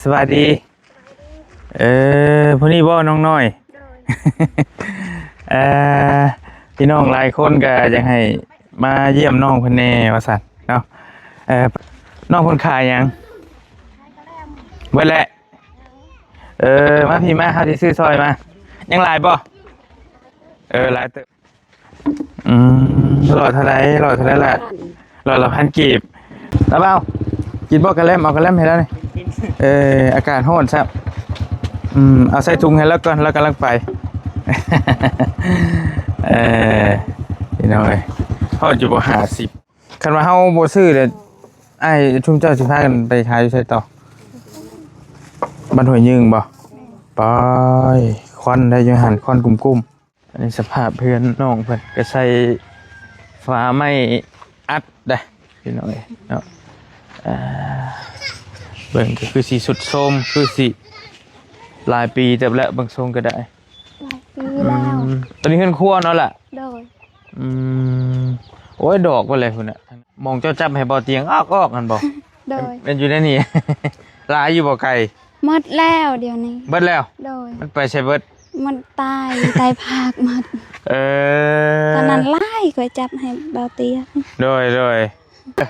ສະບາຍດີ. ເອີ ຜູ້ນີ້ບໍ່ນ້ອງນ້ອຍ? ໂດຍ. ເອີ ພີ່ນ້ອງຫຼາຍຄົນກໍຢາກໃຫ້ມາຢ້ຽມນ້ອງເພິ່ນແດ່ວ່າຊັ້ນເນາະ. ເອີ ນ້ອງເພິ່ນຂາຍຫຍັງ? ເບິດແລ້ວ. ເອີ ມາພີ້ມາ ເຮົາຊິຊື້ຊ່ອຍມາ. ຍັງຫຼາຍບໍ່? ເອີ ຫຼາຍເຕີບ. ອືມ ຮ້ອຍເທົ່າໃດ? ຮ້ອຍເທົ່າໃດລະ? ຮ້ອຍລະພັນກີບ. ລະເບົາ ກິນບໍ່ກະແລັມ? ເອົາກະແລັມໃຫ້ລາວນີ້. ເອີ ອາກາດຮ້ອນຊ້ຳ. ອືມ ເອົາໃສ່ຖົງໃຫ້ລາວກ່ອນ ລາວກຳລັງໄປ. ເອີ ພີ່ນ້ອງເອີຍ ຮອດຢູ່ບໍ່ ຫ້າສິບ? ຄັນວ່າເຮົາບໍ່ຊື້ເດ ອ້າຍຊຸມເຈົ້າຊິພາກັນໄປຂາຍຢູ່ໃສຕໍ່? ບ້ານຫ້ວຍຍືງບໍ່? ໄປ ຄວັນໄດ້ຢູ່ຫັ້ນ ຄວັນກຸ້ມໆ. ອັນນີ້ສະພາບເຮືອນນ້ອງເພິ່ນ ກໍໃສ່ຝາໄມ້ອັດໄດ໋ພີ່ນ້ອງເອີຍເນາະ. ອ່າ ເບິ່ງກໍຄືຊິຊຸດໂຊມ ຄືຊິຫຼາຍປີເຕີບແລ້ວ ເບິ່ງຊົງກໍໄດ້. ຫຼາຍປີແລ້ວ. ອືມ ຕອນນີ້ເຮືອນຄົວເນາະລະ? ໂດຍ. ອືມ ໂອ້ຍ ດອກເບິດແລ້ວພຸ້ນນະ. ໝ່ອງເຈົ້າຈັບໃຫ້ເບົາຕຽງອອກໆຫັ້ນບໍ່? ໂດຍ. ແມ່ນຢູ່ໃນນີ້. ຫຼາຍຢູ່ບໍ່ໄກ່? ໝົດແລ້ວດຽວນີ້. ເບິດແລ້ວ? ໂດຍ. ມັນໄປໃສເບິດ? ມັນຕາຍ ຕາຍພາກໝົດ. ເອີ ຕອນນັ້ນຫຼາຍ ຂ້ອຍຈັບໃຫ້ເບົາຕຽງ. ໂດຍ ໂດຍ. ເອີ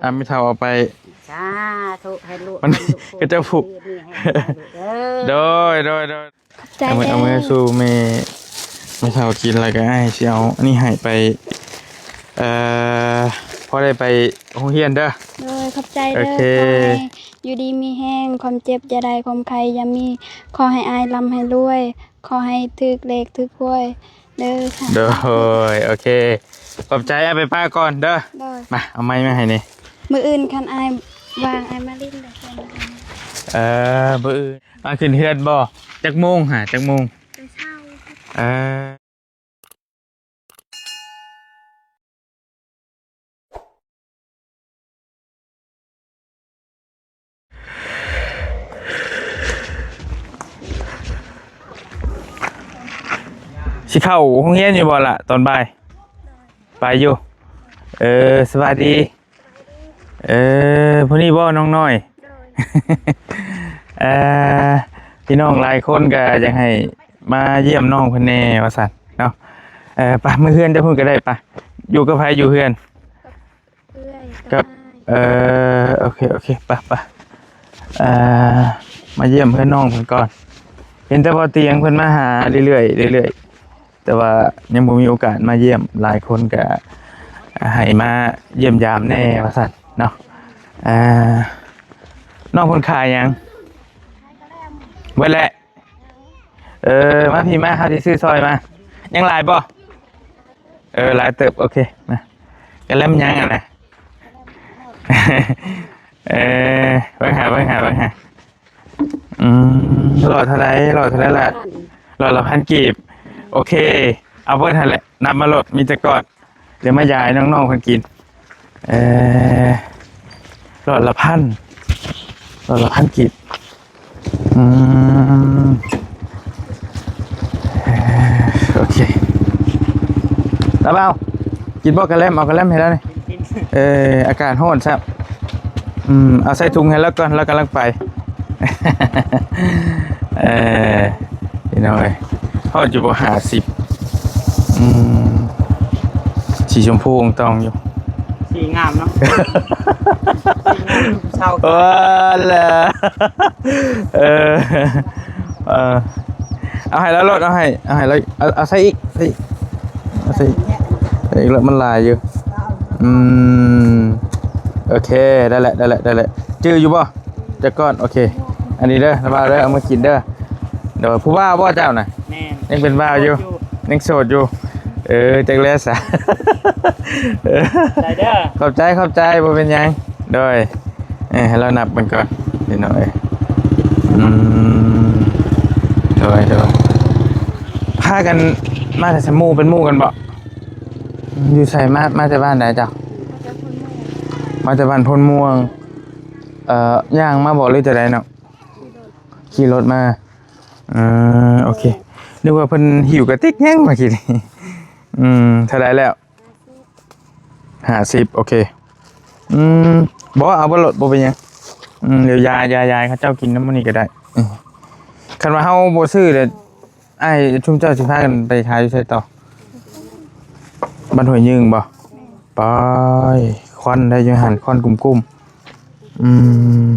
ອາ ແມ່ເຖົ້າເອົາໄປ ສາທຸ ໃຫ້ລູກ ມັນ ໃຫ້ລູກ ເຂົາເຈົ້າຜູກ ດີມີແຮງ ເດີ. ໂດຍ ໂດຍ ໂດຍ. ຂອບໃຈ ເອົາ ເອົາ ເດີ ເອົາໄວ້ສູ່ແມ່ ແມ່ເຖົ້າກິນ ແລ້ວກໍອ້າຍຊິເອົາອັນນີ້ໃຫ້ໄປ ເອີ ພໍໄດ້ໄປໂຮງຮຽນເດີ. ໂດຍ ຂອບໃຈເດີ. ໂອເຄ ຂໍໃຫ້ຢູ່ດີມີແຮງ ຄວາມເຈັບຢ່າໄດ້ ຄວາມໄຂ້ຢ່າມີ. ຂໍໃຫ້ອ້າຍລ່ຳໃຫ້ລວຍ ຂໍໃຫ້ຖືກເລກຖືກຫວຍເດີ. ໂດຍ ໂອເຄ ຂອບໃຈ. ອ້າຍໄປປ້າກ່ອນເດີ. ໂດຍ. ມາ ເອົາໄມ້ມາໃຫ້ແດ່. ມື້ອື່ນຄັນອ້າຍວ່າງ ອ້າຍມາຫຼິ້ນເດີ. ເອີ ມື້ອື່ນ ອ້າຍຂຶ້ນເຮືອນບໍ່? ຈັກໂມງຫາ ຈັກໂມງ? ແຕ່ເຊົ້າ. ເອີ ຊິເຂົ້າໂຮງຮຽນຢູ່ບໍ່ລະຕອນບ່າຍ? ໄປຢູ່. ເອີ ສະບາຍດີ. ເອີ ຜູ້ນີ້ບໍ່ນ້ອງນ້ອຍ? ໂດຍ. ເອີ ພີ່ນ້ອງຫຼາຍຄົນກໍຢາກໃຫ້ມາຢ້ຽມນ້ອງເພິ່ນແດ່ວ່າຊັ້ນເນາະ. ເອີ ໄປ ເມືອເຮືອນເຈົ້າພຸ້ນກໍໄດ້ ໄປ. ຢູ່ກັບໃຜຢູ່ເຮືອນ? ກັບເອື້ອຍ ກັບ ກັບອ້າຍ. ເອີ ໂອເຄ ໂອເຄ ໄປ ໄປ. ເອີ ມາຢ້ຽມເຮືອນນ້ອງເພິ່ນກ່ອນ. ເຫັນແຕ່ບໍ່ຕຽງເພິ່ນມາຫາເລື້ອຍໆ ເລື້ອຍໆ ແຕ່ວ່າຍັງບໍ່ມີໂອກາດມາຢ້ຽມ. ຫຼາຍຄົນກະໃຫ້ມາຢ້ຽມຢາມແດ່ວ່າຊັ້ນເນາະ. ອ່າ ນ້ອງເພິ່ນຂາຍຫຍັງ? ເບິດແລ້ວ. ເອີ ມາພີ້ມາ ເຮົາຊິຊື້ຊ່ອຍມາ. ຍັງຫຼາຍບໍ່? ເອີ ຫຼາຍເຕີບ. ໂອເຄ ມາ. ກະແລັມຫຍັງຫັ້ນນະ? ເອີ ເບິ່ງຫາ ເບິ່ງຫາ ເບິ່ງຫາ. ອືມ ຮ້ອຍເທົ່າໃດ? ຮ້ອຍເທົ່າໃດລະ? ຮ້ອຍລະພັນກີບ. ໂອເຄ ເອົາເບິດຫັ້ນແຫຼະ ນັບມາໂລດ ມີແຕ່ກ້ອນ. ດຽວມາຢາຍນ້ອງໆເພິ່ນກິນ. ເອີ ຮ້ອຍລະພັນ ຮ້ອຍລະພັນກີບ. ອືມ ເອີ ໂອເຄ. ລະເບົາ ກິນບໍ່ກະແລັມ? ເອົາກະແລັມໃຫ້ລາວນີ້. ເອີ ອາກາດຮ້ອນຊ້ຳ. ອືມ ເອົາໃສ່ຖົງໃຫ້ລາວກ່ອນ ລາວກຳລັງໄປ. ເອີ ພີ່ນ້ອງເອີຍ ຮອດຢູ່ບໍ່? ຫ້າສິບ. ອືມ ສີຊົມພູອ່ອງຕອງຢູ່. ສີງາມເນາະ. ເອີ ລະ ເອີ ເອີ ເອົາໃຫ້ລາວໂລດ ເອົາໃຫ້ ເອົາໃຫ້ລາວ ເອົາ ເອົາໃສ່ອີກ ໃສ່ອີກ ເອົາໃສ່ອີກ ໃສ່ອີກໂລດ ມັນຫຼາຍຢູ່. ອືມ ໂອເຄ ໄດ້ແຫຼະ ໄດ້ແຫຼະ ໄດ້ແຫຼະ. ຈື່ຢູ່ບໍ່? ຈັກກ້ອນ. ໂອເຄ ອັນນີ້ເດີ ລະວ່າເດີ ເອົາມາກິນເດີ. ໂດຍ ຜູ້ບ່າວບໍ່ເຈົ້ານະ? ແມ່ນ ຍັງເປັນບ່າວຢູ່ ຍັງໂສດຢູ່. ເອີ ຈັກແລ້ວສະ. ເອີ ໄດ້ເດີ ຂອບໃຈ ຂອບໃຈ ບໍ່ເປັນຫຍັງ. ໂດຍ ເອີ ໃຫ້ລາວນັບເບິ່ງກ່ອນ ພີ່ນ້ອງເອີຍ. ອືມ ໂດຍ ໂດຍ ພາກັນມາແຕ່ໃສ? ໝູ່ ເປັນໝູ່ກັນບໍ່? ຢູ່ໃສ? ມາ ມາແຕ່ບ້ານໃດເຈົ້າ? ມາແຕ່ບ້ານໂພນມ່ວງ. ເອີ ຍ່າງມາບໍ່ ຫຼືຈັ່ງໃດເນາະ? ຂີ່ລົດ ຂີ່ລົດມາ. ເອີ ໂອເຄ ນຶກວ່າເພິ່ນຫິ້ວກະຕິກຫຍັງມາກິນ. ອືມ ເທົ່າໃດແລ້ວ? ຫ້າສິບ. ໂອເຄ ອືມ ບໍ່ ເອົາເບິດໂລດ ບໍ່ເປັນຫຍັງ. ອືມ ດຽວຢາຍ ຢາຍ ຢາຍເຂົາເຈົ້າກິນນຳມື້ນີ້ກໍໄດ້. ເອີ ຄັນວ່າເຮົາບໍ່ຊື້ແລ້ວ ອ້າຍຊຸມເຈົ້າຊິພາກັນໄປຂາຍຢູ່ໃສຕໍ່? ບ້ານຫ້ວຍຍືງບໍ່? ໄປ ຄວັນໄດ້ຢູ່ຫັ້ນ ຄວັນກຸ້ມໆ. ອືມ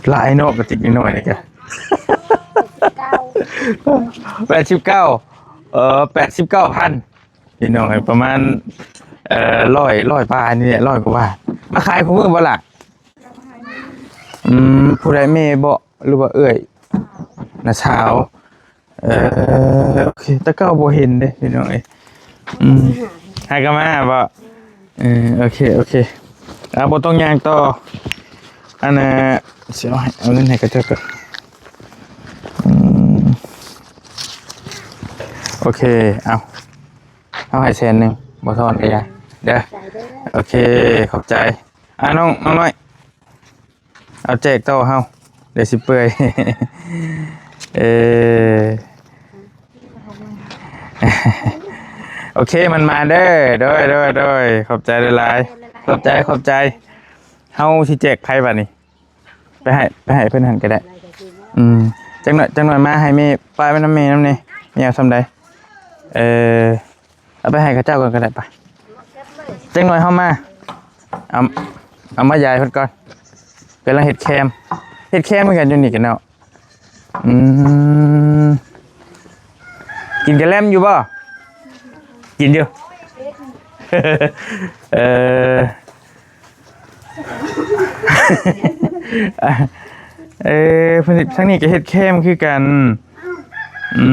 ຫຼາຍເນາະ ກະຕິກນ້ອຍໆນີ້ກະ ແປດສິບເກົ້າ ເອີ ແປດສິບເກົ້າພັນ ພີ່ນ້ອງເອີຍ ປະມານ ເອີ ຮ້ອຍ ຮ້ອຍປາຍນີ້ແຫຼະ ຮ້ອຍກວ່າບາດ. ມາຂາຍຄູ່ມື້ບໍ່ລະ? ອືມ ຜູ້ໃດ ແມ່ບໍ ຫຼືວ່າເອື້ອຍ ນ້າສາວ? ເອີ ໂອເຄ ແຕ່ເກົ່າບໍ່ເຫັນເດ້ພີ່ນ້ອງເອີຍ. ອືມ ໃຫ້ກະມາບໍ? ເອີ ໂອເຄ ໂອເຄ ອ່າ ບໍ່ຕ້ອງຍ່າງຕໍ່. ອັນນ່າ ຊິເອົາໃຫ້ ເອົາເງິນໃຫ້ເຂົາເຈົ້າກ່ອນ. ອືມ ໂອເຄ ເອົາ ເອົາໃຫ້ແສນໜຶ່ງ ບໍ່ທອນກະຢ່າເດີ. ໂອເຄ ຂອບໃຈ. ອ່າ ນ້ອງ ນ້ອງນ້ອຍ ເອົາແຈກຕໍ່ເຮົາ ດຽວຊິເປື່ອຍ. ເອີ ໂອເຄ ມັນມາເດີ. ໂດຍ ໂດຍ ໂດຍ ຂອບໃຈຫຼາຍໆ ຂອບໃຈ ຂອບໃຈ. ເຮົາຊິແຈກໃຜບາດນີ້? ໄປໃຫ້ ໄປໃຫ້ເພິ່ນຫັ້ນກໍໄດ້. ອືມ ຈັກໜ້ອຍ ຈັກໜ້ອຍມາໃຫ້ແມ່ ປ້າໄວ້ນຳແມ່ນຳແດ່. ແມ່ເອົາສ່ຳໃດ? ເອີ ເອົາໄປໃຫ້ເຂົາເຈົ້າກ່ອນກໍໄດ້ປະ. ຈັກໜ້ອຍເຮົາມາ ເອົາ ເອົາມາຢາຍເພິ່ນກ່ອນ. ກຳລັງເຮັດແຄມ ເຮັດແຄມຄືກັນຢູ່ນີ້ກັນເນາະ. ອືມ ກິນກະແລັມຢູ່ບໍ່? ກິນຢູ່. ເອີ ເອີ ເພິ່ນທາງນີ້ກໍເຮັດແຄມຄືກັນ. ອື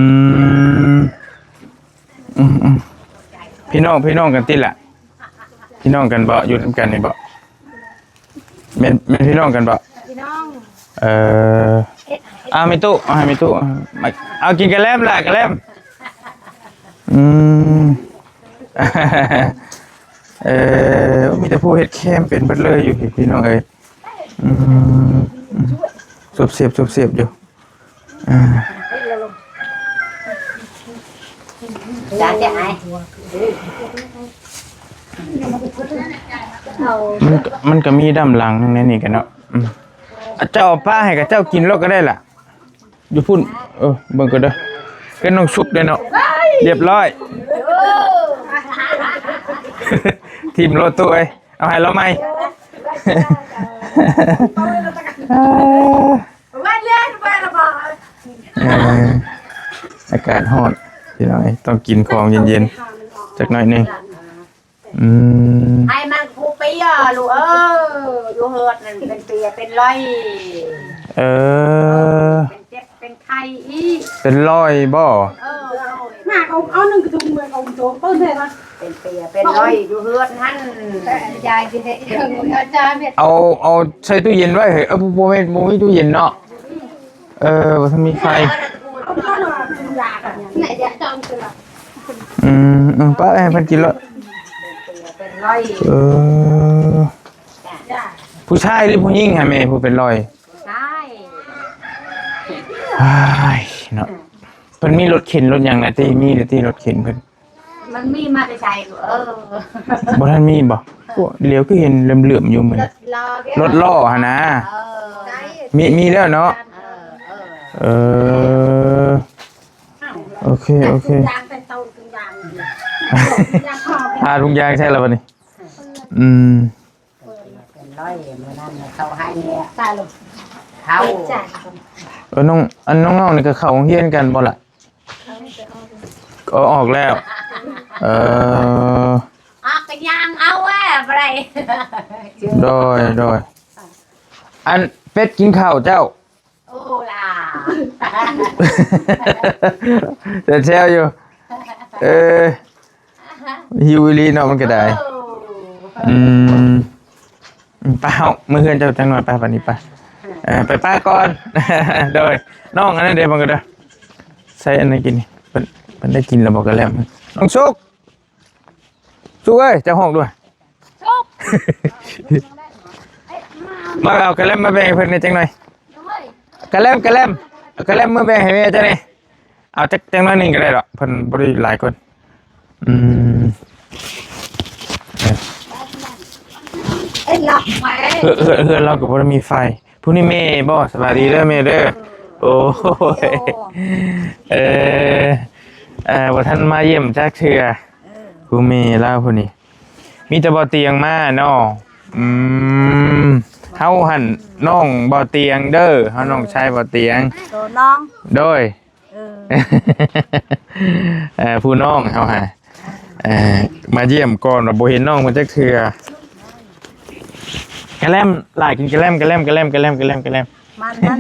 ມ ອືມໆ ພີ່ນ້ອງ ພີ່ນ້ອງກັນຕິລະ? ພີ່ນ້ອງກັນບໍ່? ຢູ່ນຳກັນນີ້ບໍ່? ແມ່ນ ແມ່ນພີ່ນ້ອງກັນບໍ່? ພີ່ນ້ອງ. ເອີ ເຮັດ ເຮັດ ອ່າ ແມ່ຕູ້ ເອົາໃຫ້ແມ່ຕູ້ ເອົາ ເອົາກິນກະແລັມລະ ກະແລັມ. ອືມ ເອີ ມີແຕ່ຜູ້ເຮັດແຄມເປັນເບິດເລີຍຢູ່ ພີ່ນ້ອງເອີຍ. ອືມ ສວບເສບ ສວບເສບຢູ່. ອ່າ ມັນ ມັນກໍມີດ້ານຫຼັງໃນນີ້ກັນເນາະ. ອືມ ເຈົ້າເອົາປາໃຫ້ເຂົາເຈົ້າກິນໂລດກໍໄດ້ລະ ຢູ່ພຸ້ນ. ເອີ ເບິ່ງກ່ອນເດີ ເປັນນ້ອງຊຸບເດ້ເນາະ. ຮຽບຮ້ອຍ ຖິ້ມໂລດຕູ້ເອີຍ. ເອົາໃຫ້ລາວໃໝ່. ເອີ ອາກາດຮ້ອນ ພີ່ນ້ອງເອີຍ ຕ້ອງກິນຂອງເຢັນໆ ຈັກໜ້ອຍໜຶ່ງ. ອືມ ໃຫ້ມັນຄູເປຍລູກເອີຍ ຢູ່ເຮືອນນັ້ນເປັນເປຍເປັນໄລ. ເອີ ເປັນເຈັບເປັນໄຂ້ອີກ ເປັນລອຍບໍ່? ເອີ ໜ້າເຂົາເອົາໜຶ່ງກະທຸງເມືອເຂົາໂຈເປີດແທ້ນະ. ເປັນເປຍເປັນລອຍຢູ່ເຮືອນຫັ້ນ ຍາຍຊິໄດ້ເອົາຈານ ເອົາ ເອົາໃສ່ຕູ້ເຢັນໄວ້ເຮີ້ຍ. ເອີ ບໍ່ແມ່ນ ບໍ່ມີຕູ້ເຢັນເນາະ. ເອີ ບໍ່ທັນມີໄຟ. ອືມ ອືມ ປ້າ ໃຫ້ເພິ່ນກິນໂລດ. ເອີ ຜູ້ຊາຍຫຼືຜູ້ຍິງຫະແມ່ ຜູ້ເປັນລອຍ? ຊາຍ. ອ້າຍ ເນາະ ເພິ່ນມີລົດເຂັນລົດຫຍັງນະຕິ? ມີແລ້ວຕິ ລົດເຂັນເພິ່ນ? ມັນມີມາແຕ່ໃສ? ເອີ ບໍ່ທັນມີບໍ່? ໂອ້ ຫຼຽວຄືເຫັນເຫຼື້ອມໆຢູ່ມື້ນີ້. ລົດລໍ້ຫັ້ນນະ. ເອີ ມີ ມີແລ້ວເນາະ. ເອີ ເອີ ເອີ ໂອເຄ ໂອເຄ. ຫາຖົງຢາງໃສ່ລະບາດນີ້. ອືມ ເປັນຮ້ອຍມື້ນັ້ນເຂົາໃຫ້ເນຍ ເຂົາ ເອີ ນ້ອງ ອັນນ້ອງໆນີ້ກໍເຂົ້າໂຮງຮຽນກັນບໍ່ລະ? ເອີ ອອກແລ້ວ. ເອີ ອອກກໍຍ່າງເອົາແຫຼະ ບໍ່ໄດ້. ໂດຍ ໂດຍ. ອັນເປັດກິນເຂົ້າເຈົ້າ? ໂອ້ລາ ແຊວຢູ່. ເອີ ຫິວອີ່ຫຼີເນາະ ມັນກໍໄດ້. ໂອ້ ອືມ ໄປເຮົາ ເມືອເຮືອນເຈົ້າຈັກໜ້ອຍ ໄປບາດນີ້ໄປ. ເອີ ໄປປ້າກ່ອນ. ໂດຍ ນ້ອງອັນນັ້ນເດ້ ເບິ່ງກັນເດີ ໃສ່ອັນນັ້ນກິນນີ້ ເພິ່ນ ເພິ່ນໄດ້ກິນແລ້ວບໍ່ ກະແລັມ? ນ້ອງສຸກ ສຸກເອີຍ ເຈົ້າຮ້ອງດ້ວຍ ສຸກ ມາເອົາກະແລັມມາແບ່ງໃຫ້ເພິ່ນແດ່ຈັກໜ່ອຍ. ກະແລັມ ກະແລັມ ເອົາກະແລັມມາແບ່ງໃຫ້ແມ່ເຈົ້າແດ່. ເອົາຈັກ ຈັກໜ້ອຍໜຶ່ງກໍໄດ້ດອກ ເພິ່ນບໍ່ໄດ້ຫຼາຍຄົນ. ອືມ ເອີ ເຮືອນ ເຮືອນ ເຮືອນລາວກໍບໍ່ໄດ້ມີໄຟ. ຜູ້ນີ້ແມ່ບໍ່? ສະບາຍດີເດີແມ່ເດີ. ໂອ້ຍ ເອີ ເອີ ບໍ່ທັນມາຢ້ຽມຈັກເທື່ອ ຜູ້ແມ່ລາວຜູ້ນີ້. ມີແຕ່ບໍ່ຕຽງມາເນາະ. ອືມ ເຮົາຫັ້ນນ້ອງບໍ່ຕຽງເດີ ເຮົານ້ອງຊາຍບໍ່ຕຽງ ໂຕນ້ອງ ໂດຍ. ເອີ ເອີ ຜູ້ນ້ອງເຮົາຫາ ເອີ ມາຢ້ຽມກ່ອນວ່າບໍ່ເຫັນນ້ອງເພິ່ນຈັກເທື່ອ. ກະແລັມ ຫຼາຍກິນກະແລັມ ກະແລັມ ກະແລັມ ກະແລັມ ກະແລັມ ກະແລັມ. ມັນ ມັນ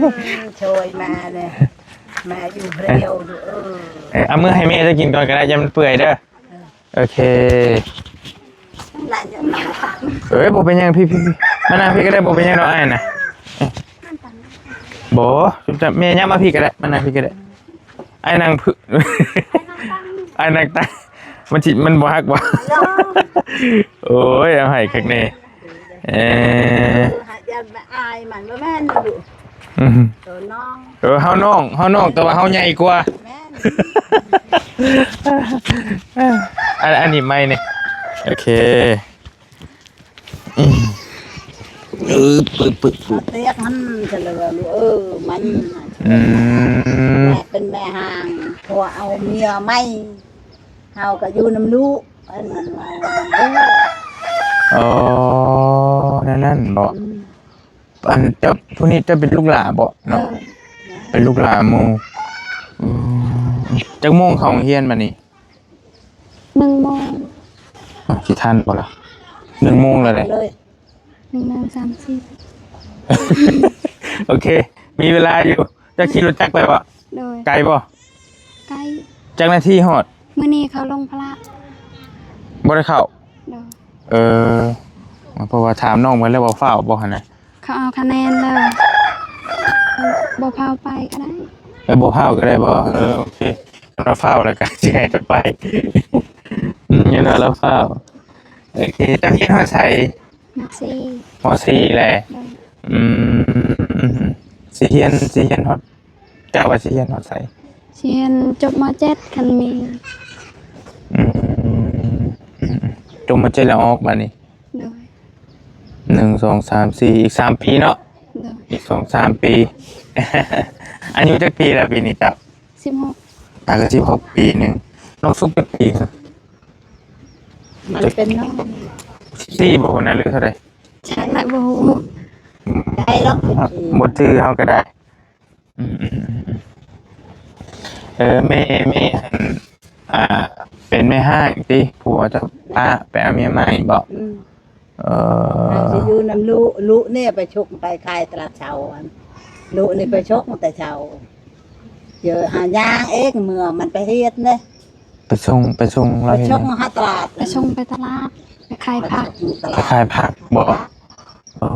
ຊ່ວຍແມ່ເດ້ ແມ່ຢູ່ຜູ້ດຽວ. ເອີ ເອີ ເອົາມື້ໃຫ້ແມ່ເຈົ້າກິນກ່ອນກໍໄດ້ ຢ່າມັນເປື່ອຍເດີ. ເອີ ໂອເຄ ເອີຍ ບໍ່ເປັນຫຍັງ ພີ່ ພີ່ ພີ່ ມານັ່ງພີ່ກໍໄດ້ ບໍ່ເປັນຫຍັງດອກ ອ້າຍນະ. ບໍ່ ຈຸບຈັບ ແມ່ຍ່າງມາພີ່ກໍໄດ້ ມານັ່ງພີ່ກໍໄດ້ ອ້າຍນັ່ງ ອ້າຍນັ່ງຕາ ມັນຊິ ມັນບໍ່ຮັກບໍ່? ໂອ້ຍ ເອົາໃຫ້ຄັກແນ່. ເອີ ຢ້ານແມ່ອາຍມັນ ບໍ່ແມ່ນລູກ ອືມ ໂຕນ້ອງ ເອີ ເຮົານ້ອງ ເຮົານ້ອງ ແຕ່ວ່າເຮົາໃຫຍ່ກວ່າ. ແມ່ນ ອັນ ອັນນີ້ໄມ້ນີ້ ໂອເຄ. ອືມ ເອີ ປຶບ ປຶບ ປຶບ ເຕຍກຫັ້ນ ສະເລີລູກເອີຍ ມັນ ອືມ ແມ່ເປັນແມ່ຮ້າງ ຜົວເອົາເມຍໃໝ່ ເຮົາກໍຢູ່ນຳລູກ ອັນນັ້ນວ່າ ອໍ ແນວນັ້ນບໍ? ອືມ ອັນເຈົ້າ ຜູ້ນີ້ເຈົ້າເປັນລູກຫຼ້າບໍເນາະ? ເອີ ເປັນລູກຫຼ້າໝູ່. ອືມ ຈັກໂມງເຂົ້າໂຮງຮຽນບັດນີ້? ໜຶ່ງໂມງ. ອ້າວ ຊິທັນບໍ່ລະ? ໜຶ່ງໂມງແລ້ວເດ້. ເລີຍ ໜຶ່ງໂມງສາມສິບ. ໂອເຄ ມີເວລາຢູ່. ເຈົ້າຂີ່ລົດຈັກໄປບໍ່? ໂດຍ. ໄກບໍ່? ໄກ. ຈັກນາທີຮອດ? ມື້ນີ້ເຂົາລົງພະລະ ບໍ່ໄດ້ເຂົ້າ. ໂດຍ. ເອີ ເພາະວ່າຖາມນ້ອງເພິ່ນແລ້ວວ່າຟ້າວບໍ່ຫັ້ນນະ? ເຂົາເອົາຄະແນນແລ້ວ ບໍ່ພາວໄປກໍໄດ້. ເອີ ບໍ່ພາວກໍໄດ້ບໍ? ເອີ ໂອເຄ ຄັນວ່າຟ້າວແລ້ວກໍຊິໃຫ້ໄປ. ອືມ ຍ້ອນວ່າລາວຟ້າວ. ໂອເຄ ເຈົ້າຮຽນຮອດໃສ? ມ.ສີ່. ມ.ສີ່ແຫຼະ. ໂດຍ. ອືມ ຊິຮຽນ ຊິຮຽນຮອດ ເຈົ້າວ່າຊິຮຽນຮອດໃສ? ຊິຮຽນຈົບ ມ.ເຈັດ ຄັນມີ. ອືມ ຈົບ ມ.ເຈັດ ແລ້ວອອກບາດນີ້? ໂດຍ. ໜຶ່ງ ສອງ ສາມ ສີ່ ອີກສາມປີເນາະ? ໂດຍ. ອີກສອງສາມປີ. ອາຍຸຈັກປີແລ້ວປີນີ້ເຈົ້າ? ສິບຫົກ. ອາ ກໍສິບຫົກປີໜຶ່ງ. ນ້ອງສຸກຈັກປີ? ມັນເປັນນ້ອງ ສິບສີ່ ບໍ່ນະ ຫຼືເທົ່າໃດ? ໃຊ່ ບໍ່ຮູ້ ໄດ້ດອກ ບໍ່ຈື່ເຮົາກໍໄດ້. ອືມ ເອີ ແມ່ ແມ່ ອັນ ອ່າ ເປັນແມ່ຮ້າງຕິ ຜົວເຈົ້າປະໄປເອົາເມຍໃໝ່ບໍ? ອືມ ເອີ ເຮົາຊິຢູ່ນຳລູກ ລູກນີ້ໄປຊຸກໄປຂາຍຕະຫຼາດເຊົ້າ ລູກນີ້ໄປຊົກແຕ່ເຊົ້າ ເຈີຫາຍ່າງເອງ ເມື່ອມັນໄປຮຽນເດ້. ໄປສົ່ງ ໄປສົ່ງລາວເຮັດຫຍັງ? ໄປສົ່ງຫາຕະຫຼາດ ໄປສົ່ງໄປຕະຫຼາດ ໄປຂາຍຜັກ. ໄປຂາຍຜັກບໍ? ໂອ້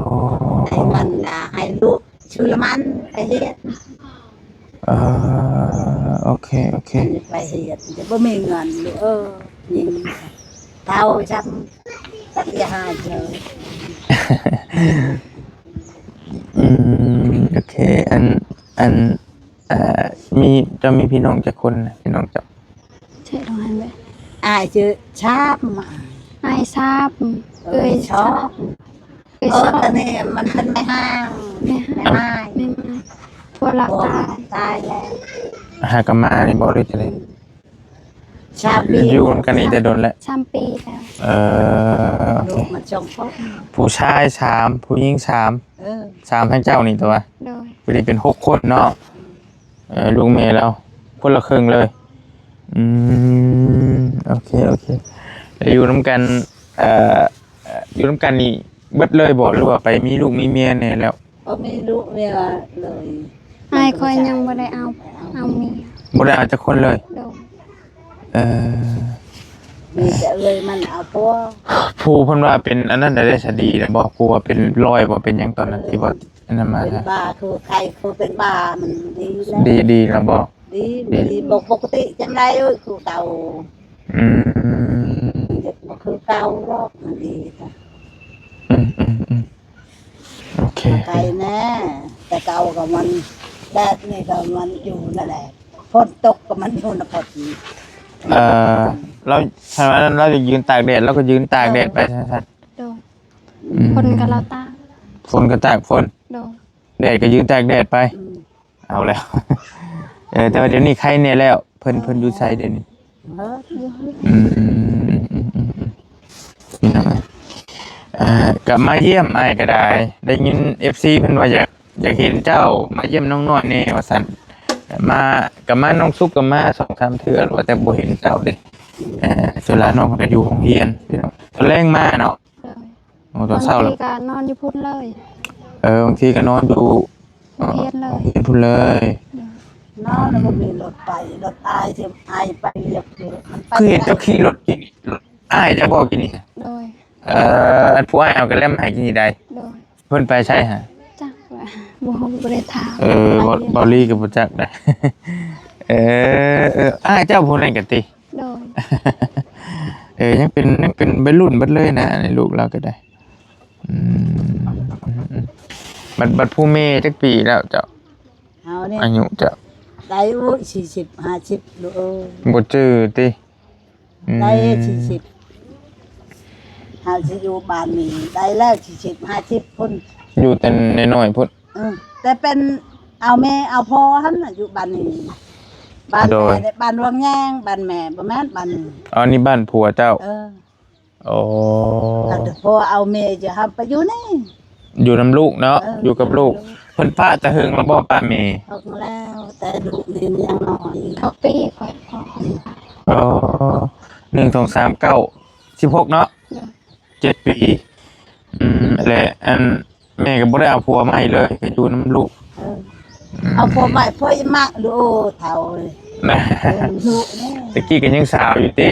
ໃຫ້ມັນ ອ່າ ໃຫ້ລູກຊື້ລະມັນໄປຮຽນ. ເອີ ໂອເຄ ໂອເຄ ໄປຮຽນ ຈະບໍ່ມີເງິນລູກເອີຍ ຍິງເທົ່າຊ້ຳ ຕັດຢາຫາເຈີ. ອືມ ໂອເຄ ອັນ ອັນ ເອີ ມີ ເຈົ້າມີພີ່ນ້ອງຈັກຄົນ? ພີ່ນ້ອງເຈົ້າ ໃຊ່ ຕ້ອງຫັນເລີຍ ອ້າຍຊື່ຊາບ ອ້າຍຊາບ ເອີ ເອື້ອຍຊອກ ເອື້ອຍຊອກ ເອີ ຕອນນີ້ມັນເປັນແມ່ຮ້າງ ແມ່ຮ້າງ ແມ່ອ້າຍ ແມ່ອ້າຍ ຜົວລາວຕາຍ ຕາຍແລ້ວ ຫາກະມານີ້ບໍ່ ຫຼືຈັ່ງໃດ? ສາມປີ ຢູ່ນຳກັນນີ້ແຕ່ດົນແລ້ວ ສາມປີແລ້ວ. ເອີ ໂອເຄ ລູກມັນສອງຄົນ ຜູ້ຊາຍສາມ ຜູ້ຍິງສາມ. ເອີ ສາມ ທັງເຈົ້ານີ້ຕົວະ? ໂດຍ. ຜູ້ນີ້ເປັນຫົກຄົນເນາະ. ເອີ ລູກແມ່ລາວຄົນລະເຄິ່ງເລີຍ. ອືມ ໂອເຄ ໂອເຄ ແລ້ວຢູ່ນຳກັນ ເອີ ຢູ່ນຳກັນນີ້ເບິດເລີຍບໍ່ ຫຼືວ່າໄປມີລູກມີເມຍແດ່ແລ້ວ? ບໍ່ມີລູກເມຍເລີຍ. ອ້າຍຂ້ອຍຍັງບໍ່ໄດ້ເອົາ ເອົາເມຍ ບໍ່ໄດ້ເອົາຈັກຄົນເລີຍ. ໂດຍ. ເອີ ມີແຕ່ເອື້ອຍມັນເອົາຜົວ. ຜູ້ເພິ່ນວ່າເປັນອັນນັ້ນໄດ້ສະດີແລ້ວບໍ່? ຜູ້ວ່າເປັນລອຍບໍ່ ເປັນຫຍັງຕອນນັ້ນ ທີ່ວ່າ ອັນນັ້ນມາ ເປັນບ້າ ຄືໄຂ້ ຄືເປັນບ້າ ມັນດີແລ້ວ ດີ ດີແລ້ວບໍ່? ດີ ດີ ດີ ບໍ່ປົກກະຕິຈັ່ງໃດເອີຍ ຄືເກົ່າ ອືມ ມັນຈະບໍ່ຄືເກົ່າດອກ ມັນດີ ອືມໆໆ ໂອເຄ ໄກແນ່ ແຕ່ເກົ່າກໍມັນ ແດດນີ້ກໍມັນຢູ່ນັ້ນແຫຼະ ຝົນຕົກກໍມັນຢູ່ນະ ເອີ ລາວ ຖ້າວ່ານັ້ນລາວຢາກຢືນຕາກແດດ ລາວກໍຢືນຕາກແດດໄປ ເອີ ຊັ້ນໆ ໂດຍ ອືມ ຝົນກໍລາວຕາກ ຝົນກໍຕາກຝົນ ໂດຍ ແດດກໍຢືນຕາກແດດໄປ ອືມ ເອົາແລ້ວ ເອີ ແຕ່ວ່າດຽວນີ້ໄຄແນ່ແລ້ວ ເພິ່ນ ເພິ່ນຢູ່ໃສດຽວນີ້? ເອີ ອືມ ພີ່ນ້ອງ ເອີ ກໍມາຢ້ຽມອ້າຍກໍໄດ້ ໄດ້ຍິນເອັຟຊີເພິ່ນວ່າຢາກ ຢາກເຫັນເຈົ້າ ມາຢ້ຽມນ້ອງນ້ອຍແດ່ວ່າຊັ້ນ ມາ ກໍມາ ນ້ອງສຸກກໍມາສອງສາມເທື່ອ ວ່າແຕ່ບໍ່ເຫັນເຈົ້າເດ້ ເອີ ສ່ວນຫຼາຍນ້ອງເພິ່ນກໍຢູ່ໂຮງຮຽນ ພີ່ນ້ອງ ຕອນແລງມາເນາະ ໂດຍ ໂອ້ ຕອນເຊົ້າແລ້ວ ບາງທີກໍນອນຢູ່ພຸ້ນເລີຍ ເອີ ບາງທີກໍນອນຢູ່ ໂຮງຮຽນເລີຍ ເອີ ໂຮງຮຽນພຸ້ນເລີຍ ໂດຍ ນອນແລ້ວບໍ່ມີລົດໄປ ລົດອ້າຍຊິອ້າຍໄປວຽກ ຄືເຫັນເຈົ້າຂີ່ລົດກິນ ລົດອ້າຍເຈົ້າບໍ່ກິນນີ້? ໂດຍ ເອີ ອັນຜູ້ອ້າຍເອົາກະແລັມໃຫ້ກິນນີ້ໃດ? ໂດຍ ເພິ່ນໄປໃສຫະ? ຈັກແຫຼະ ບໍ່ ບໍ່ໄດ້ຖາມ ເອີ ບໍ່ ບໍ່ລີກໍບໍ່ຈັກໄດ໋ ເອີ ເອີ ອ້າຍເຈົ້າຜູ້ນັ້ນກະຕິ? ໂດຍ ເອີ ຍັງເປັນ ຍັງເປັນໄວລຸ້ນເບິດເລີຍນະ ອັນນີ້ລູກລາວກໍໄດ້ ອືມ ບັດ ບັດຜູ້ແມ່ຈັກປີແລ້ວເຈົ້າ? ເຮົານີ້ ອາຍຸເຈົ້າ? ໄດ້ ໂອ້ຍ ສີ່ສິບ ຫ້າສິບ ລູກເອີຍ ບໍ່ຈື່ຕິ? ອືມ ໄດ້ສີ່ສິບ ເຮົາຊິຢູ່ບ້ານນີ້ໄດ້ແລ້ວສີ່ສິບ ຫ້າສິບພຸ້ນ ຢູ່ແຕ່ນ້ອຍໆພຸ້ນ ເອີ ແຕ່ເປັນເອົາແມ່ເອົາພໍ່ຫັ້ນນະ ຢູ່ບ້ານນີ້ ບ້ານແມ່ ໂດຍ ບ້ານວັງແຍງ ບ້ານແມ່ ບໍ່ແມ່ນບ້ານນີ້ ອໍ ນີ້ບ້ານຜົວເຈົ້າ? ເອີ ໂອ້ ອັນພໍ່ເອົາແມ່ຈະຮັບໄປຢູ່ນີ້ ຢູ່ນຳລູກເນາະ ເອີ ຢູ່ກັບລູກ ເພິ່ນປະແຕ່ເຫິງແລ້ວບໍ່ ປະແມ່? ອອກແລ້ວ ແຕ່ລູກນີ້ຍັງນ້ອຍ ເກົ້າປີ ຂ້ອຍອອກ ອໍ ໜຶ່ງ ສອງ ສາມ ເກົ້າ ສິບຫົກເນາະ ໂດຍ ເຈັດປີ ອືມ ແລະ ອັນ ແມ່ກໍບໍ່ໄດ້ເອົາຜົວໃໝ່ເລີຍ ກໍຢູ່ນຳລູກ ເອີ ອືມ ເອົາຜົວໃໝ່ ຜົວອີ່ໝາກ ໂອ້ ເຖົ້າເລີຍ ເອີ ລູກນີ້ ແຕ່ກີ້ກໍຍັງສາວຢູ່ຕິ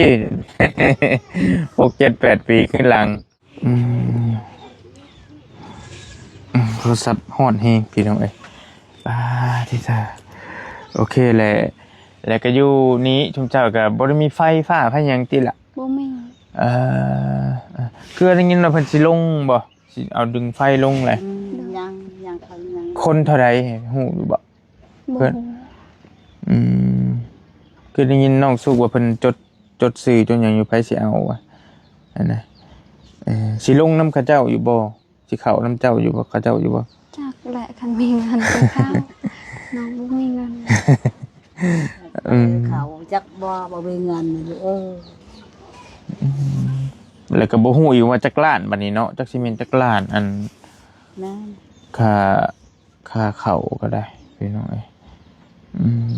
ຫົກ ເຈັດ ແປດ ປີຂຶ້ນຫຼັງ ອືມ ອືມ ໂທລະສັບຮ້ອນແຮງພີ່ນ້ອງເອີຍ ປາດຕິເທີ ໂອເຄແຫຼະ ແລ້ວກໍຢູ່ນີ້ ຊຸມເຈົ້າກໍບໍ່ໄດ້ມີໄຟຟ້າໄຟຫຍັງຕິລະ? ບໍ່ມີ ເອີ ຄືໄດ້ຍິນວ່າເພິ່ນຊິລົງບໍ່? ຊິເອົາດຶງໄຟລົງແຫຼະ ອືມ ຍັງ ຍັງ ຍັງ ຄົນເທົ່າໃດຮູ້ຢູ່ບໍ່? ບໍ່ ເພິ່ນ ຮູ້ ອືມ ຄືໄດ້ຍິນນ້ອງສຸກວ່າເພິ່ນຈົດ ຈົດຊື່ຈົດຫຍັງຢູ່ ໃຜຊິເອົາວະ ອັນນະ ເອີ ຊິລົງນຳເຂົາເຈົ້າຢູ່ບໍ່? ຊິເຂົ້ານຳເຈົ້າຢູ່ບໍ່? ເຂົາເຈົ້າຢູ່ບໍ່? ຈັກແຫຼະ ຄັນມີເງິນໄປເຂົ້າ ນ້ອງບໍ່ມີເງິນ ອືມ ເຂົ້າຈັກບໍ່ ບໍ່ມີເງິນຢູ່ ເອີ ອືມ ແລ້ວກໍບໍ່ຮູ້ອີກວ່າຈັກລ້ານບັດນີ້ເນາະ ຈັກຊິແມ່ນຈັກລ້ານ ອັນ ແມ່ນ ຄ່າ ຄ່າເຂົ້າກໍໄດ້ພີ່ນ້ອງເອີຍ ອືມ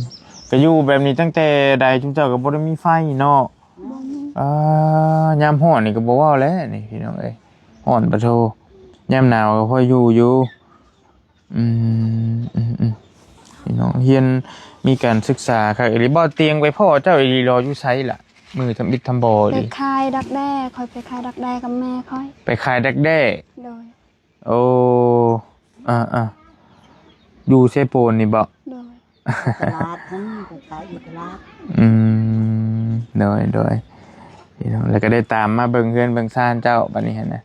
ກໍຢູ່ແບບນີ້ຕັ້ງແຕ່ໃດ ຊຸມເຈົ້າກໍບໍ່ໄດ້ມີໄຟເນາະ ບໍ່ມີ ອ່າ ຍາມຮ້ອນນີ້ກໍບໍ່ເວົ້າແລ້ວນີ້ພີ່ນ້ອງເອີຍ ຮ້ອນປະໂທ ຍາມໜາວກໍພໍຢູ່ຢູ່ ອືມ ອືມໆ ພີ່ນ້ອງຮຽນມີການສຶກສາຄັກອີ່ຫຼີ ບໍ່ຕຽງໄປພໍ້ເຈົ້າອີ່ຫຼີ ລໍຢູ່ໃສລະ ມືທຳອິດທຳບໍ່ ໄປຂາຍດັກແດ້ ຂ້ອຍໄປຂາຍດັກແດ້ກັບແມ່ຂ້ອຍ ໄປຂາຍດັກແດ້ ໂດຍ ໂອ້ ອ່າໆ ຢູ່ເຊໂປນນີ້ບໍ່? ໂດຍ ຕະຫຼາດຫັ້ນ ໄປຂາຍຢູ່ຕະຫຼາດ ອືມ ໂດຍ ໂດຍ ພີ່ນ້ອງ ແລ້ວກໍໄດ້ຕາມມາເບິ່ງເຮືອນເບິ່ງຊານເຈົ້າບັດນີ້ຫັ້ນນະ ໂດຍ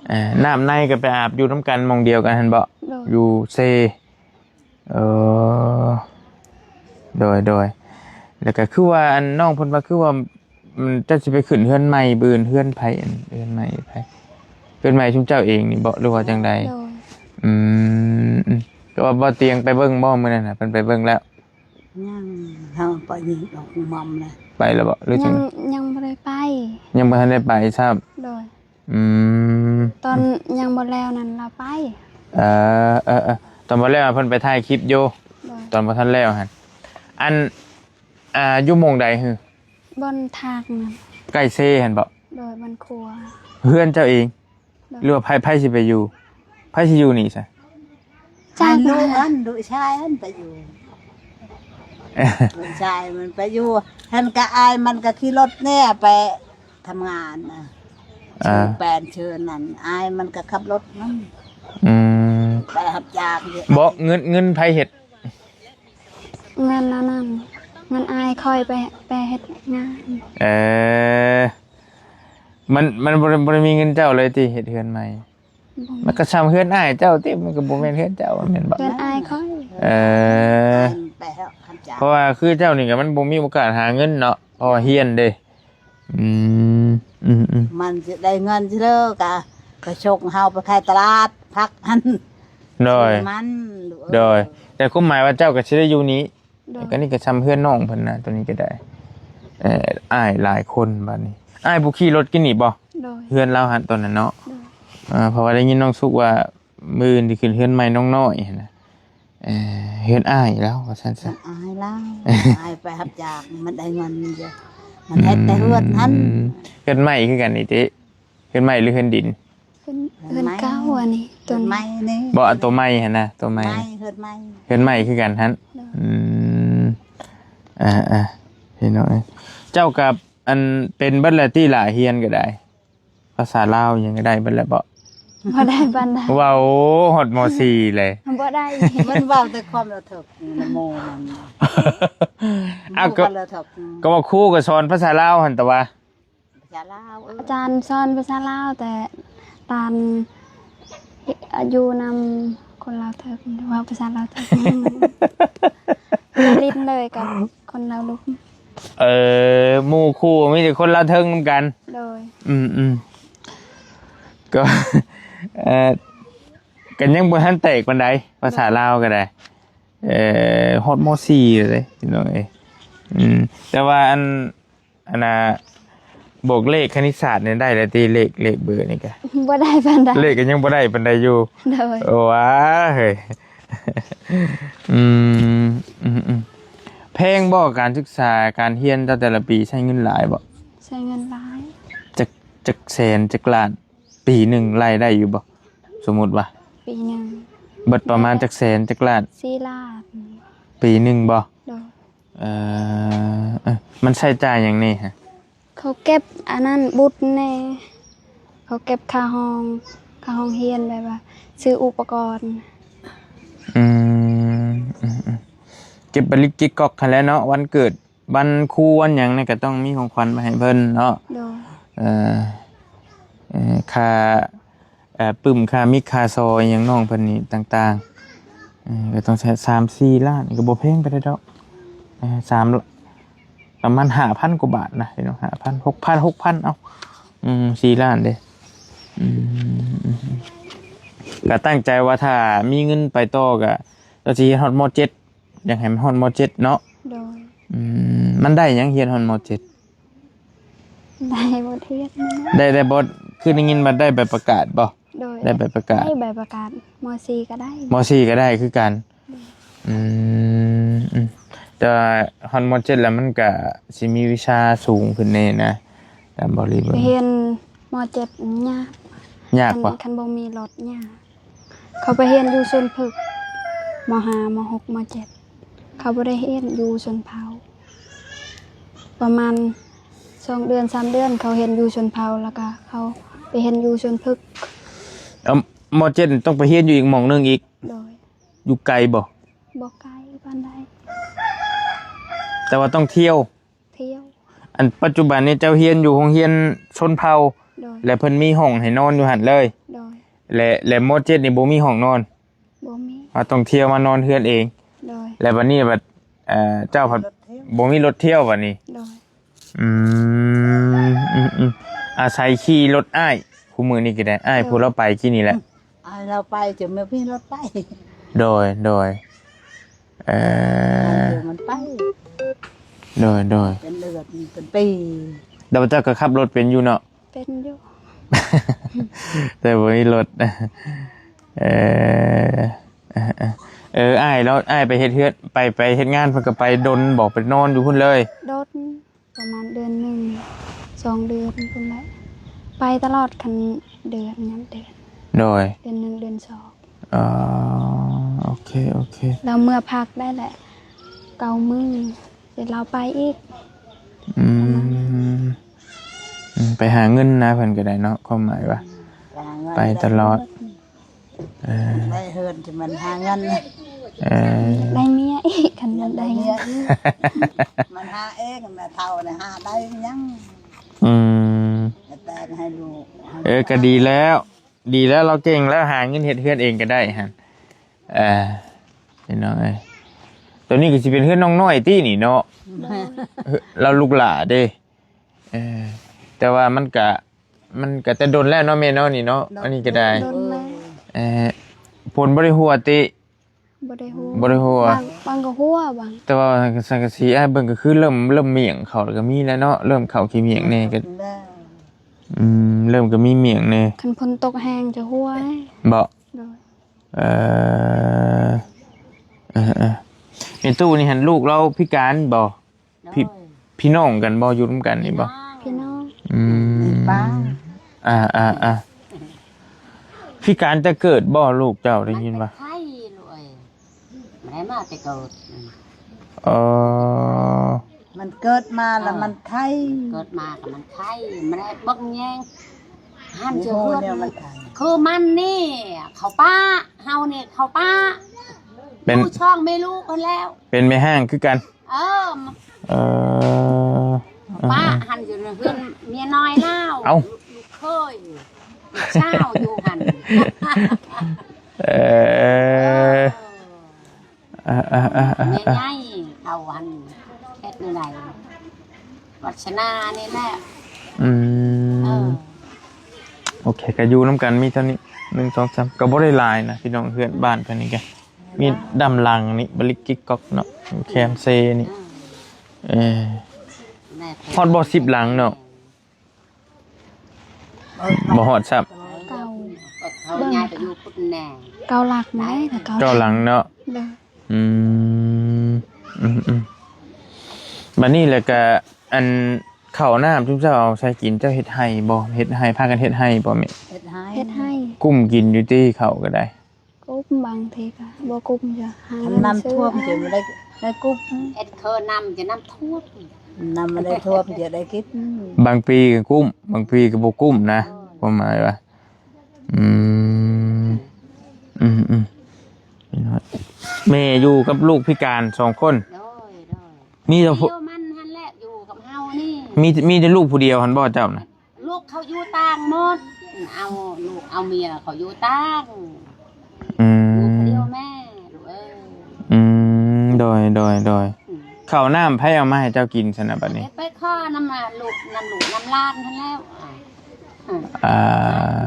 ເອີ ນ້ຳໃນກໍໄປອາບຢູ່ນຳກັນໝ່ອງດຽວກັນຫັ້ນບໍ່? ໂດຍ ຢູ່ເຊ ເອີ ໂດຍ ໂດຍ ແລ້ວກໍຄືວ່າ ອັນ ນ້ອງເພິ່ນວ່າຄືວ່າ ອືມ ເຈົ້າຊິໄປຂຶ້ນເຮືອນໃໝ່ ບືນເຮືອນໃຜ ອັນ ເຮືອນໃໝ່ໃຜ ເຮືອນໃໝ່ຊຸມເຈົ້າເອງນີ້ບໍ່ ຫຼືວ່າຈັ່ງໃດ? ໂດຍ ອືມ ອືມ ກໍວ່າບໍ່ຕຽງໄປເບິ່ງບໍ່ມື້ນັ້ນນະ ເພິ່ນໄປເບິ່ງແລ້ວ? ຍັງ ເຮົາໄປຍິງອອກໝ່ອມແລ້ວ ໄປແລ້ວບໍ່ ຫຼືຈັ່ງໃດ? ຍັງ ຍັງບໍ່ໄດ້ໄປ ຍັງບໍ່ທັນໄດ້ໄປຊ້ຳ ໂດຍ ອືມ ຕອນຍັງບໍ່ແລ້ວນັ້ນລາວໄປ ເອີ ເອີ ເອີ ຕອນບໍ່ແລ້ວເພິ່ນໄປຖ່າຍຄລິບຢູ່ ໂດຍ ຕອນບໍ່ທັນແລ້ວຫັ້ນ ອັນ ອ່າ ຢູ່ໝ່ອງໃດຫື? ບ່ອນທາງນັ້ນ ໃກ້ເຊຫັ້ນບໍ່? ໂດຍ ບ້ານຂົວ ເຮືອນເຈົ້າເອງ ໂດຍ ຫຼືວ່າໃຜ ໃຜຊິໄປຢູ່? ໃຜຊິຢູ່ນີ້ຊະ? ຈັກ ໃຫ້ລູກອັນ ລູກຊາຍອັນໄປຢູ່ ລູກຊາຍມັນໄປຢູ່ ຫັ້ນກະອ້າຍມັນກະຂີ່ລົດແນ່ໄປທຳງານນະ ອ່າ ຊື່ແປນຊື່ນັ້ນ ອ້າຍມັນກະຂັບລົດນຳ ອືມ ໄປຮັບຈ້າງຢູ່ ບໍ່ ເງິນ ເງິນໃຜເຮັດ? ເງິນອັນນັ້ນ ເງິນອ້າຍຂ້ອຍໄປ ໄປເຮັດງານ. ເອີ ມັນ ມັນບໍ່ໄດ້ ບໍ່ໄດ້ມີເງິນເຈົ້າເລີຍຕິ ເຮັດເຮືອນໃໝ່? ບໍ່ມີ. ມັນກໍຊ່ຳເຮືອນອ້າຍເຈົ້າຕິ ມັນກໍບໍ່ແມ່ນເຮືອນເຈົ້າ ແມ່ນບໍ່? ເຮືອນອ້າຍຂ້ອຍ. ເອີ ໄປຮັບຈ້າງ ເພາະວ່າຄືເຈົ້ານີ້ກໍມັນບໍ່ມີໂອກາດຫາເງິນເນາະ ເພາະວ່າຮຽນເດ້. ອືມ ອືມໆ ມັນຊິໄດ້ເງິນຊິເລີກະ ໄປສົ່ງເຮົາໄປຂາຍຕະຫຼາດຜັກຫັ້ນ. ໂດຍ ຊື້ມັນ ໂດຍ ແຕ່ຄວາມໝາຍວ່າເຈົ້າກໍຊິໄດ້ຢູ່ນີ້. ໂດຍ ກໍນີ້ກໍຊ່ຳເຮືອນນ້ອງເພິ່ນນະ ຕົວນີ້ກໍໄດ້ ເອີ ອ້າຍຫຼາຍຄົນບາດນີ້. ອ້າຍຜູ້ຂີ່ລົດກິນນີ້ບໍ່? ໂດຍ ເຮືອນລາວຫັ້ນຕອນນັ້ນເນາະ. ໂດຍ ເອີ ເພາະວ່າໄດ້ຍິນນ້ອງສຸກວ່າ ມື້ອື່ນຊິຂຶ້ນເຮືອນໃໝ່ນ້ອງນ້ອຍຫັ້ນນະ. ເອີ ເຮືອນອ້າຍລາວວ່າຊັ້ນຊະ ອ້າຍລາວ ອ້າຍໄປຮັບຈ້າງ ມັນໄດ້ເງິນຢູ່ ມັນເຮັດແຕ່ເຮືອນຫັ້ນ. ອືມ ເຮືອນໃໝ່ຄືກັນນີ້ຕິ ເຮືອນໃໝ່ຫຼືເຮືອນດິນ? ເຮືອນ ເຮືອນເກົ່າອັນນີ້ ເຮືອນໃໝ່ນີ້ ບໍ່ ອັນໂຕໃໝ່ຫັ້ນນະ ໂຕໃໝ່ ໃໝ່ ເຮືອນໃໝ່ ເຮືອນໃໝ່ຄືກັນຫັ້ນ. ໂດຍ ອືມ ອ່າໆ ພີ່ນ້ອງເອີຍ ເຈົ້າກັບອັນເປັນເບິດແລ້ວຕິຫຼະ ຮຽນກໍໄດ້? ພາສາລາວຫຍັງກໍໄດ້ເບິດແລ້ວບໍ່? ບໍ່ໄດ້ປານໃດ. ເວົ້າຮອດ ມໍສີ່ ເລີຍ ບໍ່ໄດ້. ມັນເວົ້າແຕ່ຄວາມລະເຖິກນະໂມມັນ ອ້າວ ກໍ ລະເຖິກ ກໍວ່າຄູກໍສອນພາສາລາວຫັ້ນ ແຕ່ວ່າ ພາສາລາວ ເອີ ອາຈານສອນພາສາລາວ ແຕ່ຕອນ ອາ ຢູ່ນຳຄົນລາວເຖິກ ເວົ້າພາສາລາວເຖິກ ຫຼິ້ນເລີຍກັບຄົນລາວລຸ່ມ. ເອີ ໝູ່ຄູ່ມີແຕ່ຄົນລາວເທິງນຳກັນ. ໂດຍ ອືມໆ ກໍ ເອີ ກໍຍັງບໍ່ທັນແຕກປານໃດ ພາສາລາວກໍໄດ້. ເອີ ຮອດ ມໍສີ່ ເລີຍພີ່ນ້ອງເອີຍ. ອືມ ແຕ່ວ່າອັນ ອັນນ່າ ບວກເລກຄະນິດສາດນີ້ໄດ້ແລ້ວຕິ ເລກ ເລກເບີນີ້ກະ ບໍ່ໄດ້ປານໃດ ເລກກໍຍັງບໍ່ໄດ້ປານໃດຢູ່. ໂດຍ ໂອ້ ວ້າເຮີ້ຍ ອືມ ອືມໆ ແພງບໍ່ການສຶກສາການຮຽນເຈົ້າແຕ່ລະປີ ໃຊ້ເງິນຫຼາຍບໍ່? ໃຊ້ເງິນຫຼາຍ. ຈັກ ຈັກແສນ ຈັກລ້ານ ປີໜຶ່ງລາຍໄດ້ຢູ່ບໍ່? ສົມມຸດວ່າ ປີໜຶ່ງ ເບິດປະມານຈັກແສນ ຈັກລ້ານ? ສີ່ລ້ານ ປີໜຶ່ງບໍ່? ໂດຍ ເອີ ເອີ ມັນໃຊ້ຈ່າຍຫຍັງແດ່ຮະ? ເຂົາເກັບອັນນັ້ນ ບຸດແດ່ ເຂົາເກັບຄ່າຫ້ອງ ຄ່າຫ້ອງຮຽນ ແບບວ່າຊື້ອຸປະກອນ. ອືມ ອືມໆ ເກັບບາລິກຈິກກອກຫັ້ນແຫຼະເນາະ ວັນເກີດ ວັນຄູວັນຫຍັງນີ້ກໍຕ້ອງມີຂອງຂວັນໄປໃຫ້ເພິ່ນເນາະ. ໂດຍ ເອີ ເອີ ຄ່າ ເອີ ປຶ້ມ ຄ່າມິກ ຄ່າຊໍຫຍັງນ້ອງເພິ່ນນີ້ຕ່າງໆ ເອີ ກໍຕ້ອງໃຊ້ສາມສີ່ລ້ານ ກໍບໍ່ແພງປານໃດດອກ. ເອີ ສາມ ປະມານຫ້າພັນກວ່າບາດນະພີ່ນ້ອງ ຫ້າພັນ ຫົກພັນ ຫົກພັນ ເອົ້າ ອືມ ສີ່ລ້ານເດ້. ອືມ ກໍຕັ້ງໃຈວ່າຖ້າມີເງິນໄປຕໍ່ກໍ ກໍຊິຮອດ ມໍເຈັດ ຢາກໃຫ້ມັນຮອດ ມໍເຈັດ ເນາະ. ໂດຍ ອືມ ມັນໄດ້ຫຍັງຮຽນຮອດ ມໍເຈັດ? ໄດ້ບົດຮຽນ ໄດ້ ໄດ້ບົດ ຄືໄດ້ຍິນວ່າໄດ້ໃບປະກາດບໍ່? ໂດຍ ໄດ້ໃບປະກາດ ໄດ້ໃບປະກາດ ມໍສີ່ກໍໄດ້ ມໍສີ່ກໍໄດ້ຄືກັນ. ໂດຍ ອືມ ອືມ ແຕ່ວ່າຮອດ ມໍເຈັດ ແລ້ວມັນກະຊິມີວິຊາສູງຂຶ້ນແດ່ນະ ຕາມບໍລິບົດ ໄປຮຽນ ມໍເຈັດ ຍາກ. ຍາກບໍ່? ຄັນ ຄັນບໍ່ມີລົດຍາກ. ເຂົາໄປຮຽນຢູ່ສວນພຶກ ມໍຫ້າ ມໍຫົກ ມໍເຈັດ ເຂົາບໍ່ໄດ້ຮຽນຢູ່ຊົນເຜົ່າ. ປະມານສອງເດືອນ ສາມເດືອນ ເຂົາຮຽນຢູ່ຊົນເຜົ່າ ແລ້ວກະເຂົາໄປຮຽນຢູ່ສວນພຶກ. ເອີ ມໍເຈັດ ຕ້ອງໄປຮຽນຢູ່ອີກໝ່ອງໜຶ່ງອີກ? ໂດຍ ຢູ່ໄກບໍ່? ບໍ່ໄກປານໃດ. ແຕ່ວ່າຕ້ອງທ່ຽວ? ທ່ຽວ. ອັນປັດຈຸບັນນີ້ເຈົ້າຮຽນຢູ່ໂຮງຮຽນຊົນເຜົ່າ? ໂດຍ ແລະເພິ່ນມີຫ້ອງໃຫ້ນອນຢູ່ຫັ້ນເລີຍ? ໂດຍ ແລະ ແລະ ມໍເຈັດ ນີ້ບໍ່ມີຫ້ອງນອນ? ບໍ່ມີ. ວ່າຕ້ອງທ່ຽວມານອນເຮືອນເອງ? ໂດຍ ແລະບັດນີ້ບັດ ເອີ ເຈົ້າພັດບໍ່ມີລົດທ່ຽວບັດນີ້? ໂດຍ ອືມ ອືມໆ ອາໄສຂີ່ລົດອ້າຍ ຄູ່ມື້ນີ້ກໍໄດ້ ອ້າຍຜູ້ລາວໄປກີ້ນີ້ແຫຼະ. ອືມ ອ້າຍລາວໄປ ຈະມາມີລົດໄປ. ໂດຍ ໂດຍ ເອີ ມັນໄປ ໂດຍ ໂດຍ ເປັນເດືອນເປັນປີ. ແລ້ວເຈົ້າກໍຂັບລົດເປັນຢູ່ເນາະ? ເປັນຢູ່ ແຕ່ບໍ່ມີລົດ. ເອີ ເອີ ເອີ ອ້າຍລາວ ອ້າຍໄປເຮັດເຮືອນ ໄປ ໄປເຮັດງານ ເພິ່ນກໍໄປດົນບໍ່? ໄປນອນຢູ່ພຸ້ນເລີຍ? ດົນ ປະມານເດືອນໜຶ່ງ ສອງເດືອນພຸ້ນແຫຼະ. ໄປຕະຫຼອດ ຄັນເດືອນ ຍາມເດືອນ. ໂດຍ ເດືອນໜຶ່ງ ເດືອນສອງ. ອໍ ໂອເຄ ໂອເຄ. ແລ້ວເມືອພັກໄດ້ແຫຼະ ເກົ້າມື້ ແລ້ວລາວໄປອີກ. ອືມ ປະມານນັ້ນ. ອືມ ໄປຫາເງິນນະ ເພິ່ນກໍໄດ້ເນາະ ຄວາມໝາຍວ່າ ໄປຕະຫຼອດ. ເອີ ໄດ້ເຮືອນທີ່ມັນຫາເງິນ ເອີ ໄດ້ເມຍອີກ ຄັນມັນໄດ້ເງິນ ມັນຫາເອງ ແມ່ເຖົ້ານີ້ຫາໄດ້ຫຍັງ ອືມ ແຕ່ງໃຫ້ລູກ ເອີ ກໍດີແລ້ວ ດີແລ້ວ ລາວເກັ່ງແລ້ວ ຫາເງິນເຮັດເຮືອນເອງກໍໄດ້ຫັ້ນ ເອີ ພີ່ນ້ອງເອີຍ ໂຕນີ້ກໍຊິເປັນເຮືອນນ້ອງນ້ອຍຕິນີ້ເນາະ ໂດຍ ເອີ ລາວລູກຫຼ້າເດ້ ເອີ ແຕ່ວ່າມັນກະ ມັນກະແຕ່ດົນແລ້ວເນາະແມ່ເນາະ ນີ້ເນາະ ເນາະ ອັນນີ້ກໍໄດ້ ໂດນແລ້ວ ເອີ ຝົນບໍ່ໄດ້ຫົວຕິ ບໍ່ໄດ້ຫົວ ບໍ່ໄດ້ຫົວ ບາງ ບາງກໍຫົວ ບາງ ແຕ່ວ່າສັງກະສີອ້າຍເບິ່ງກໍຄືເລີ່ມ ເລີ່ມໝ້ຽງເຂົ້າແລ້ວ ກໍມີແລ້ວເນາະ ເລີ່ມເຂົ້າຂີ້ໝ້ຽງແດ່ກໍ ອືມ ເລີ່ມກໍມີໝ້ຽງແດ່ ຄັນຝົນຕົກແຮງຈະຫົວ ບໍ່ ໂດຍ ເອີ ເອີໆ ແມ່ຕູ້ນີ້ຫັ້ນ ລູກລາວພິການບໍ່? ໂດຍ ພີ່ ພີ່ນ້ອງກັນບໍ່? ຢູ່ນຳກັນນີ້ບໍ່? ພີ່ນ້ອງ ພີ່ນ້ອງ ອືມ ພີ່ປ້າ ອ່າໆໆ ພິການແຕ່ເກີດບໍ່ລູກເຈົ້າ? ໄດ້ຍິນວ່າ ມັນໄຂ້ລູກເອີຍ ມັນໄດ້ມາແຕ່ເກີດ ເອີ ມັນເກີດມາແລ້ວມັນໄຂ້ ເກີດມາກໍມັນໄຂ້ ມັນໄດ້ເບິ່ງແຍງ ຫັ້ນ ຄືມັນນີ້ ເຂົາປ້າ ເຮົານີ້ເຂົາປ້າ ເປັນ ຢູ່ຊ່ອງແມ່ລູກຫັ້ນແລ້ວ ເປັນແມ່ຮ້າງຄືກັນ ເອີ ເອີ ປ້າ ເອີ ຫັ້ນຢູ່ເຮືອນເມຍນ້ອຍລາວ ເອົ້າ ລູກເຂີຍ ລູກສາວຢູ່ຫັ້ນ ເອີ ເອີ ເອີໆໆໆໆ ແມ່ໃຫຍ່ເຂົາຫັ້ນ ເຮັດແນວໃດ ວາດສະໜານີ້ແຫຼະ ອືມ ເອີ ໂອເຄ ກໍຢູ່ນຳກັນມີເທົ່ານີ້ ໜຶ່ງ ສອງ ສາມ ກໍບໍ່ໄດ້ຫຼາຍນະ ພີ່ນ້ອງ ເຮືອນບ້ານເພິ່ນນີ້ກໍ ມີດຳຫຼັງນີ້ ບະລິກກິກກັອກເນາະ ແຄມເຊນີ້ ເອີ ຮອດບໍ່ ສິບຫຼັງເນາະ ບໍ່ຮອດຊ້ຳ ເກົ້າ ເຂົາຍ້າຍໄປຢູ່ພຸ້ນແດ່ ເກົ້າຫຼັກແມ່ນ ເກົ້າ ເກົ້າຫຼັງເນາະ ໂດຍ ອືມ ອືມໆ ບັດນີ້ແລ້ວກະ ອັນ ເຂົ້ານ້ຳຊຸມເຈົ້າເອົາໃສ່ກິນ ເຈົ້າເຮັດໄຮ່ບໍ່? ເຮັດໄຮ່ ພາກັນເຮັດໄຮ່ບໍ່ແມ່? ເຮັດໄຮ່ ເຮັດໄຮ່ ກຸ້ມກິນຢູ່ຕິ ເຂົ້າກໍໄດ້ ກຸ້ມ ບາງທີກໍບໍ່ກຸ້ມ ຈະຫາ ຄັນນ້ຳຖ້ວມຈະບໍ່ໄດ້ ໄດ້ກຸ້ມ ເຮັດເຄີນ້ຳຈະນ້ຳຖ້ວມ ນ້ຳບໍ່ໄດ້ຖ້ວມຈະໄດ້ກິນ ບາງປີກໍກຸ້ມ ບາງປີກໍບໍ່ກຸ້ມນະ ຄວາມໝາຍວ່າ ອືມ ອືມໆ ແມ່ຢູ່ກັບລູກພິການສອງຄົນ ໂດຍ ໂດຍ ມີແຕ່ຜູ້ ດຽວມັນຫັ້ນແຫຼະ ຢູ່ກັບເຮົານີ້ ມີ ມີແຕ່ລູກຜູ້ດຽວຫັ້ນບໍ່ເຈົ້ານະ? ລູກເຂົາຢູ່ຕ່າງໝົດ ເອົາລູກເອົາເມຍເຂົາຢູ່ຕ່າງ ອືມ ຢູ່ຜູ້ດຽວແມ່ ລູກເອີຍ ອືມ ໂດຍ ໂດຍ ໂດຍ ອືມ ເຂົ້ານ້ຳໃຜເອົາມາໃຫ້ເຈົ້າກິນຊັ້ນນະບັດນີ້? ໄປຂໍນຳ ອ່າ ລູກ ນຳລູກນຳຫຼານຫັ້ນແລ້ວ ອ່າ ອ່າ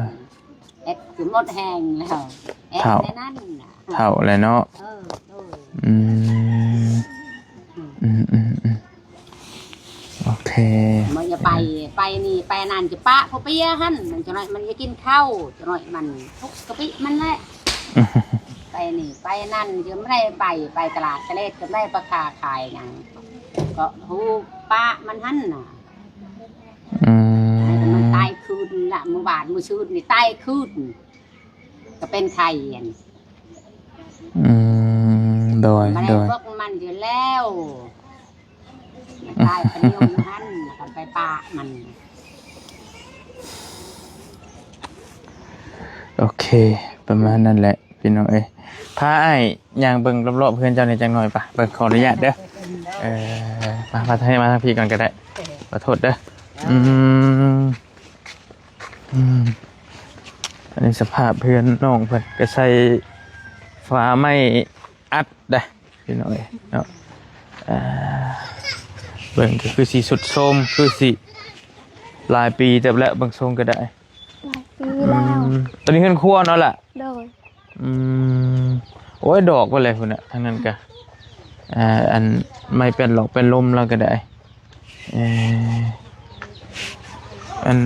ເຮັດຈົນໝົດແຮງແລ້ວ ເຖົ້າ ເຮັດແນວນັ້ນນະ ເຖົ້າແລ້ວເນາະ ເອີ ໂດຍ ອືມ ອືມ ອືມ ອືມ ອືມ ໂອເຄ ມັນຈະໄປ ໄປນີ້ໄປນັ້ນ ຈະປະຜູ້ເປຍຫັ້ນ ມັນຈະໜ້ອຍ ມັນຈະກິນເຂົ້າ ຈະໜ້ອຍ ມັນທຸກກະປິມັນແຫຼະ ໄປນີ້ໄປນັ້ນ ຈະບໍ່ໄດ້ໄປ ໄປຕະຫຼາດຕະເລດ ຈະໄດ້ປະຄ້າຂາຍຫຍັງ ກໍຮູ້ປະມັນຫັ້ນນະ ອືມ ມັນຕາຍຄືນລະ ມື້ວານມື້ຊືນນີ້ຕາຍຄືນ ກໍເປັນໄຂ້ຫັ້ນ ອືມ ໂດຍ ມັນໄດ້ ໂດຍ ພວກມັນຢູ່ແລ້ວ ມັນຕາຍຄົນດຽວຢູ່ຫັ້ນ ແລ້ວກໍໄປປະມັນ ໂອເຄ ປະມານນັ້ນແຫຼະ ພີ່ນ້ອງເອີຍ ພາອ້າຍຍ່າງເບິ່ງລອບໆເຮືອນເຈົ້າແດ່ຈັກໜ່ອຍປະ ເບິ່ງ ຂໍອະນຸຍາດເດີ ເອີ ມາ ມາທາງນີ້ ມາທາງພີ້ກ່ອນກໍໄດ້ ຂໍໂທດເດີ ອືມ ອືມ ອັນນີ້ສະພາບເຮືອນນ້ອງເພິ່ນ ກໍໃສ່ຝາໄມ້ອັດໄດ໋ ພີ່ນ້ອງເອີຍເນາະ ອ່າ ເບິ່ງກໍຄືຊິຊຸດໂຊມ ຄືຊິຫຼາຍປີເຕີບແລ້ວ ເບິ່ງຊົງກໍໄດ້ ຫຼາຍປີແລ້ວ ອືມ ຕອນນີ້ເຮືອນຄົວເນາະລະ ໂດຍ ອືມ ໂອ້ຍ ດອກໄປເລີຍພຸ້ນນະ ທາງນັ້ນກະ ອ່າ ອັນ ໄມ້ແປ້ນຫຼອກແປ້ນລົມລາວກະໄດ້ ເອີ ອັນ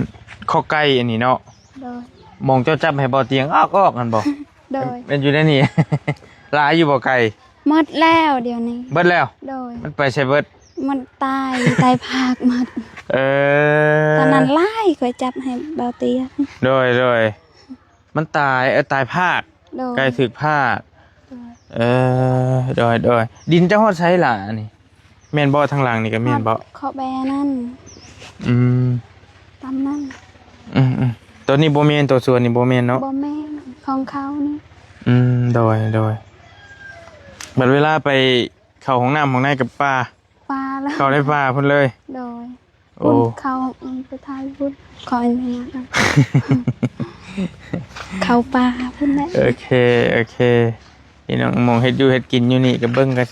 ຄອກໄກ່ອັນນີ້ເນາະ ໂດຍ ໝ່ອງເຈົ້າຈັບໃຫ້ບໍ່ຕຽງອອກໆຫັ້ນບໍ່? ໂດຍ ແມ່ນຢູ່ໃນນີ້ ຫຼາຍຢູ່ບໍ່ໄກ່? ໝົດແລ້ວດຽວນີ້ ເບິດແລ້ວ ໂດຍ ມັນໄປໃສເບິດ? ມັນຕາຍ ຕາຍພາກໝົດ ເອີ ຕອນນັ້ນຫຼາຍ ຂ້ອຍຈັບໃຫ້ເບົາຕຽງ ໂດຍ ໂດຍ ມັນຕາຍ ເອີ ຕາຍພາກ ໂດຍ ໄກ່ຖືກພາກ ໂດຍ ເອີ ໂດຍ ໂດຍ ດິນເຈົ້າຮອດໃສລະອັນນີ້? ແມ່ນບໍ່? ທາງຫຼັງນີ້ກໍແມ່ນບໍ່? ຮອດເຄາະແບນັ້ນ ອືມ ຕາມນັ້ນ ອືມໆ ໂຕນີ້ບໍ່ແມ່ນ ໂຕສວນນີ້ບໍ່ແມ່ນເນາະ? ບໍ່ແມ່ນ ເຂ ຂອງເຂົານີ້. ອືມ ໂດຍ ໂດຍ. ບັດເວລາໄປເຂົ້າຫ້ອງນ້ຳຫ້ອງໃນກັບປ່າ ປ່າແລ້ວ ເຂົ້າໃນປ່າພຸ້ນເລີຍ. ໂດຍ. ໂອ້ ພຸ້ນເຂົ້າ ອືມ ໄປຖ່າຍພຸ້ນ ຂໍອະນຸຍາດ ເຂົ້າປ່າພຸ້ນແຫຼະ. ໂອເຄ ໂອເຄ. ພີ່ນ້ອງ ໝ່ອງເຮັດຢູ່ເຮັດກິນຢູ່ນີ້ກໍເບິ່ງ ກໍ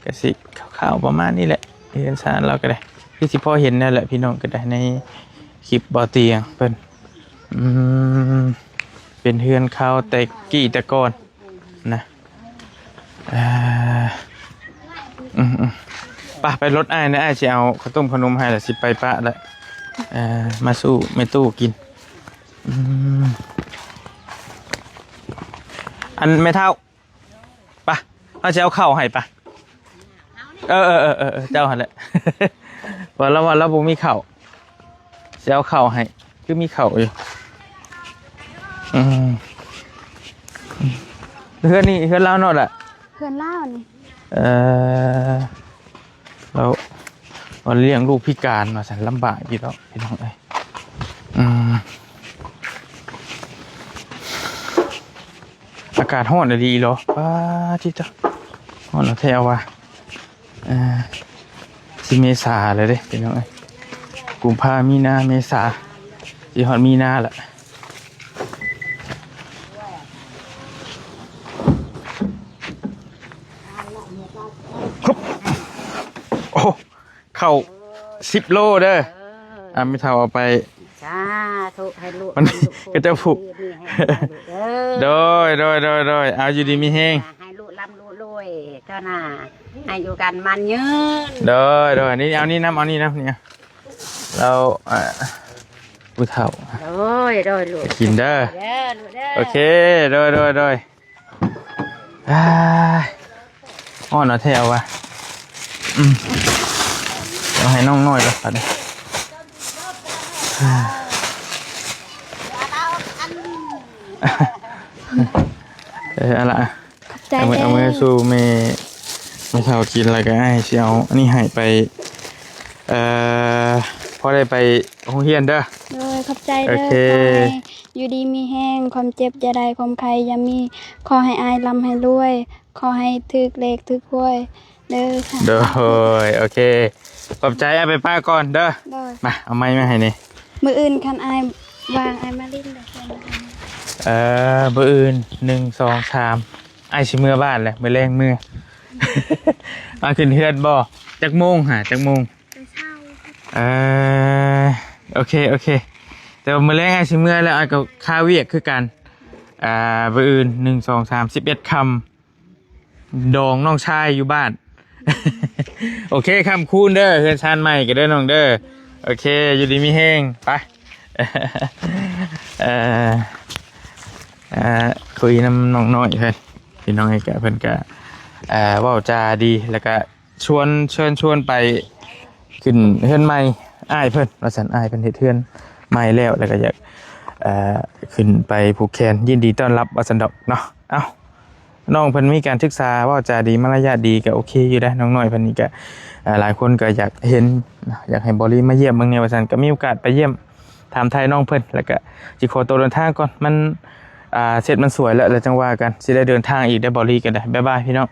ກະຊິຂາວໆປະມານນີ້ແຫຼະ ເຮືອນຊານລາວກໍໄດ້ ຄືຊິພໍເຫັນແດ່ແຫຼະ ພີ່ນ້ອງກໍໄດ້ ໃນຄລິບບ່າວຕຽງເພິ່ນ. ອືມ ເປັນເຮືອນຄາວແຕ່ກີ້ແຕ່ກ່ອນນະ. ເອີ ອືມໆ ໄປ ໄປລົດອ້າຍນະ ອ້າຍຊິເອົາເຂົ້າຕົ້ມເຂົ້າໜົມໃຫ້ ແລ້ວຊິໄປປະລະ ເອີ ມາສູ່ແມ່ຕູ້ກິນ. ອືມ ອັນແມ່ເຖົ້າ ປະ ເຮົາຊິເອົາເຂົ້າໃຫ້ປະ. ເອີ ເອີ ເອີ ເອີ ເຈົ້າຫັ້ນແຫຼະ ວ່າລາວ ວ່າລາວບໍ່ມີເຂົ້າ ຊິເອົາເຂົ້າໃຫ້ ຄືມີເຂົ້າຢູ່. ອືມ ເຮືອນນີ້ເຮືອນລາວເນາະລະ? ເຮືອນລາວນີ້. ເອີ ແລ້ວວ່າລ້ຽງລູກພິການວ່າຊັ້ນ ລຳບາກຢູ່ດອກ ພີ່ນ້ອງເອີຍ. ອືມ ອາກາດຮ້ອນອີ່ຫຼີເນາະ ປາດຕິໂຕ ຮ້ອນແທ້ວ່າ. ເອີ ຊິເມສາແລ້ວເດ້ ພີ່ນ້ອງເອີຍ ກຸມພາ ມີນາ ເມສາ ຊິຮອດມີນາລະ. ໂອ້ ເຂົ້າສິບໂລເດີ. ເອີ ອາ ແມ່ເຖົ້າເອົາໄປ ສາທຸ ໃຫ້ລູກ ມັນ ເຂົາເຈົ້າຜູກ ຢູ່ດີມີແຮງເດີລູກເດີ. ໂດຍ ໂດຍ ໂດຍ ໂດຍ. ເອົາ ຢູ່ດີມີແຮງ ໃຫ້ລູກລ່ຳລູກລວຍເທົ່າໜ້າ ໃຫ້ຢູ່ກັນໝັ້ນຍືນ. ໂດຍ ໂດຍ. ນີ້ ເອົານີ້ນຳ ເອົານີ້ນຳ ນີ້ ແລ້ວ ອ່າ ຜູ້ເຖົ້າ ໂດຍ ໂດຍ ລູກ ໄປກິນເດີ ເດີລູກເດີ. ໂອເຄ ໂດຍ ໂດຍ ໂດຍ. ອ້າຍ ຮ້ອນເອົາແທ້ວ່າ. ອືມ ເອົາໃຫ້ນ້ອງນ້ອຍກ່ອນບັດນີ້. ເອີ ເອົາລະ ຂອບໃຈ ເອົາ ເອົາ ເດີ ເອົາມື້ສູ່ແມ່ ແມ່ເຖົ້າກິນ ແລ້ວກໍອ້າຍຊິເອົາອັນນີ້ໃຫ້ໄປ ເອີ ພໍໄດ້ໄປໂຮງຮຽນເດີ. ໂດຍ ຂອບໃຈເດີ. ໂອເຄ ຂໍໃຫ້ຢູ່ດີມີແຮງ ຄວາມເຈັບຢ່າໄດ້ ຄວາມໄຂ້ຢ່າມີ ຂໍໃຫ້ອ້າຍລ່ຳໃຫ້ລວຍ ຂໍໃຫ້ຖືກເລກຖືກຫວຍເດີ. ໂດຍ ໂອເຄ ຂອບໃຈ. ອ້າຍໄປປະກ່ອນເດີ. ໂດຍ ມາ ເອົາໄມ້ມາໃຫ້ແດ່. ມື້ອື່ນຄັນອ້າຍວ່າງ ອ້າຍມາຫຼິ້ນເດີ. ເອີ ມື້ອື່ນ ໜຶ່ງ ສອງ ສາມ ອ້າຍຊິເມືອບ້ານແຫຼະ ມື້ແລງເມືອ. ມາຂຶ້ນເຮືອນບໍ່? ຈັກໂມງຫາ ຈັກໂມງ? ແຕ່ເຊົ້າ. ເອີ ໂອເຄ ໂອເຄ. ແຕ່ວ່າມື້ແລງອ້າຍຊິເມືອແລ້ວ ອ້າຍກໍຄາວຽກຄືກັນ. ອ່າ ມື້ອື່ນ ໜຶ່ງ ສອງ ສາມ ສິບເອັດຄ່ຳ ດອງນ້ອງຊາຍຢູ່ບ້ານ. ໂອເຄ ຄ່ຳຄູນເດີ ເຮືອນຊານໃໝ່ກໍເດີນ້ອງເດີ. ໂອເຄ ຢູ່ດີມີແຮງ ໄປ. ເອີ ເອີ ຄຸຍນຳນ້ອງນ້ອຍເພິ່ນ ພີ່ນ້ອງເອີຍ ກະເພິ່ນກະ ເອີ ເວົ້າຈາດີ ແລ້ວກະ ຊວນ ເຊີນຊວນໄປຂຶ້ນເຮືອນໃໝ່ອ້າຍເພິ່ນວ່າຊັ້ນ. ອ້າຍເພິ່ນເຮັດເຮືອນໃໝ່ແລ້ວ ແລ້ວກໍຢາກ ເອີ ຂຶ້ນໄປຜູກແຂນ ຍິນດີຕ້ອນຮັບວ່າຊັ້ນດອກເນາະ. ເອົ້າ ນ້ອງເພິ່ນມີການສຶກສາ ເວົ້າຈາດີ ມາລະຍາດດີ ກໍໂອເຄຢູ່ເດ້. ນ້ອງນ້ອຍເພິ່ນນີ້ກໍ ເອີ ຫຼາຍຄົນກໍຢາກເຫັນ ຢາກໃຫ້ບ່າວລີມາຢ້ຽມເບິ່ງແດ່ວ່າຊັ້ນ. ກໍມີໂອກາດໄປຢ້ຽມ ຖາມໄຖ່ນ້ອງເພິ່ນ ແລ້ວກໍຊິຂໍຕົວເດີນທາງກ່ອນ. ມັນ ອ່າ ເສັດມັນສວຍແລ້ວ ແລ້ວຈັ່ງວ່າກັນ. ຊິໄດ້ເດີນທາງອີກເດ້ ບ່າວລີກໍໄດ້. ບາຍບາຍ ພີ່ນ້ອງ.